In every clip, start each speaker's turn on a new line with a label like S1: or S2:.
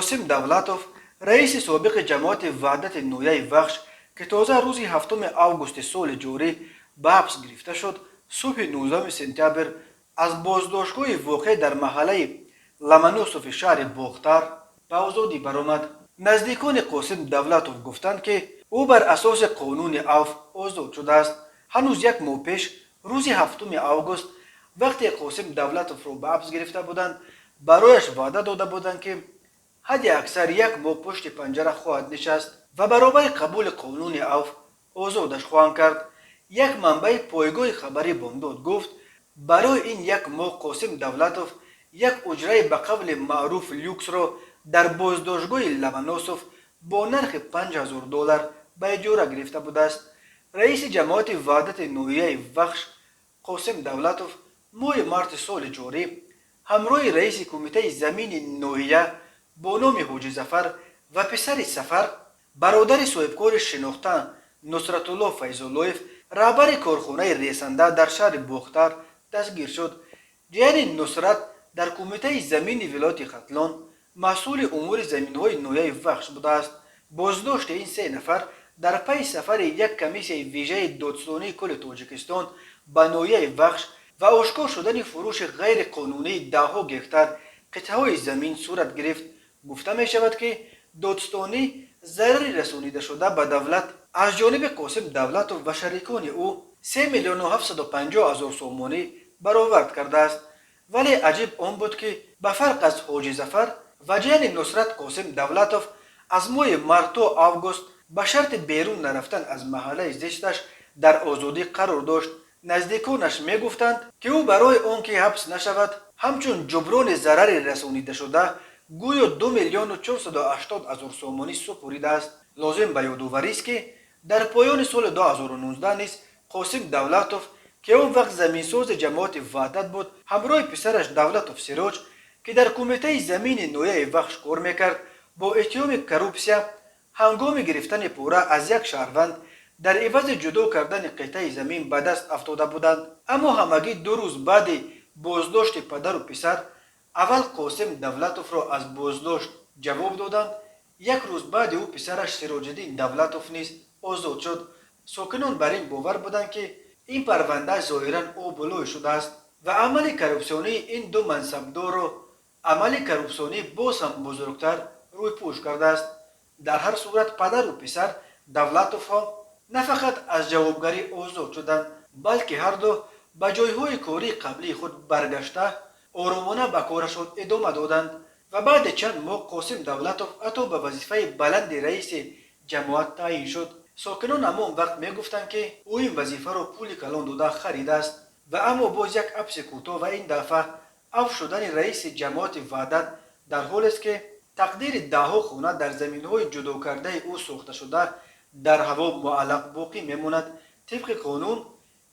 S1: Қосим Давлатов, раиси собиқи ҷамоати Ваҳдати ноҳияи Вахш, ки тоза рӯзи 7 августи соли ҷорӣ ба ҳабс гирифта шуд, субҳи 19 сентябр аз боздоштгоҳи воқеъ дар маҳаллаи Ломоносови шаҳри Бохтар ба озодӣ баромад. Наздикони Қосим Давлатов гуфтанд, ки ӯ бар асоси қонуни авф озод шудааст. Ҳанӯз як моҳ пеш, рӯзи 7 август, вақте Қосим Давлатовро ба ҳабс гирифта буданд, барояш ваъда дода буданд, ки ҳадди аксар як моҳ пушти панҷара хоҳад нишаст ва баробари қабули қонуни авф озодаш хоҳанд кард. Як манбаи пойгоҳи хабарӣ Бомдод гуфт, барои ин як моҳ Қосим Давлатов як уҷраи ба қавли маъруф люксро дар боздоштгоҳи Ломоносов бо нархи 5000 доллар ба иҷора гирифта будааст. Раиси ҷамоати Ваҳдати ноҳияи Вахш Қосим Давлатов моҳи марти соли ҷорӣ ҳамроҳи раиси кумитаи замини ноҳия бо номи Ҳоҷи Зафар ва писари Сафар, бародари соҳибкори шинохта Нусратулло Файзуллоев, раҳбари корхонаи ресанда дар шаҳри Бохтар, дастгир шуд. Ҷияни Нусрат дар кумитаи замини вилояти Хатлон масъули умури заминҳои ноҳияи Вахш будааст. Боздошти ин се нафар дар пайи сафари як комиссияи вижаи Додситонии кулли Тоҷикистон ба ноҳияи Вахш ва ошкор шудани фурӯши ғайриқонунии даҳҳо гектар қитъаҳои замин сурат гирифт. Гуфта мешавад, ки додситонӣ зарари расонидашуда ба давлат аз ҷониби Қосим Давлатов ва шарикони ӯ 3 750 000 сомонӣ баровард кардааст. Вале аҷиб он буд, ки ба фарқ аз Ҳоҷи Зафар ва ҷияни Нусрат, Қосим Давлатов аз моҳи март то август ба шарти берун нарафтан аз маҳаллаи зисташ дар озодӣ қарор дошт. Наздиконаш мегуфтанд, ки ӯ барои он ки ҳабс нашавад, ҳамчун ҷуброни зарари расонидашуда гӯё 2 480 000 сомонӣ супоридааст. Лозим ба ёдоварист, ки дар поёни соли 2019 низ Қосим Давлатов, ки он вақт заминсози ҷамоати Ваҳдат буд, ҳамроҳи писараш Давлатов Сироҷ, ки дар кумитаи замини ноҳияи Вахш кор мекард, бо иттиҳоми коррупсия ҳангоми гирифтани пора аз як шаҳрванд дар ивази ҷудо кардани қитъаи замин ба даст афтода буданд. Аммо ҳамагӣ 2 рӯз баъди боздошти падару писар аввал Қосим Давлатовро аз боздошт ҷавоб доданд, як рӯз баъди ӯ писараш Сироҷиддин Давлатов низ озод шуд. Сокинон бар ин бовар буданд, ки ин парванда зоҳиран обулӯй шудааст ва амали коррупсионии ин ду мансабдорро амали коррупсионӣ боз ҳам бузургтар рӯйпӯш кардааст. Дар ҳар сурат, падару писар Давлатовҳо на фақат аз ҷавобгарӣ озод шуданд, балки ҳарду ба ҷойҳои кории қаблии худ баргашта, оромона ба корашон идома доданд ва баъди чанд моҳ Қосим Давлатов ҳатто ба вазифаи баланди раиси ҷамоат таъин шуд. Сокинон ҳамон вақт мегуфтанд, ки ӯ ин вазифаро пули калон дода харидааст. Ва аммо боз як ҳабси кӯтоҳ ва ин дафъа афв шудани раиси ҷамоати Ваҳдат дар ҳолест, ки тақдири даҳҳо хона дар заминҳои ҷудокардаи ӯ сохташуда дар ҳаво муаллақ боқӣ мемонад. Тибқи қонун,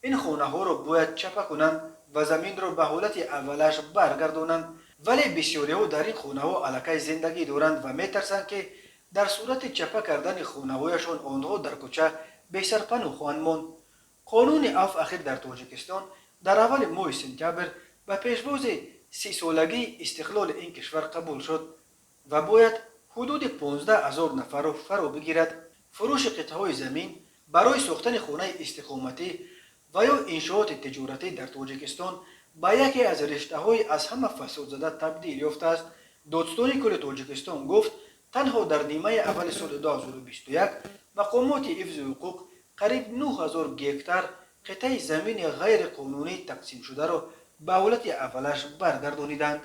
S1: ин хонаҳоро бояд чапа кунанд ва заминро ба ҳолати аввалаш баргардонанд, вале бисёриҳо дар ин хонаҳо аллакай зиндагӣ доранд ва метарсанд, ки дар сурати чапа кардани хонаҳояшон онҳо дар кӯча бесарпаноҳ хоҳанд монд. Қонуни афв ахир дар Тоҷикистон дар аввали моҳи сентябр ба пешвози 30-солагии истиқлоли ин кишвар қабул шуд ва бояд ҳудуди 15 000 нафарро фаро бигирад. Фурӯши қитъаҳои замин барои сохтани хонаи истиқоматӣ ва ё иншооти тиҷоратӣ дар Тоҷикистон ба яке аз риштаҳои аз ҳама фасодзада табдил ёфтааст. Додситонии кулли Тоҷикистон гуфт, танҳо дар нимаи аввали соли 2021 мақомоти ҳифзи ҳуқуқ қариб 9000 гектар қитъаи замини ғайриқонунӣ тақсимшударо ба ҳолати аввалаш баргардониданд.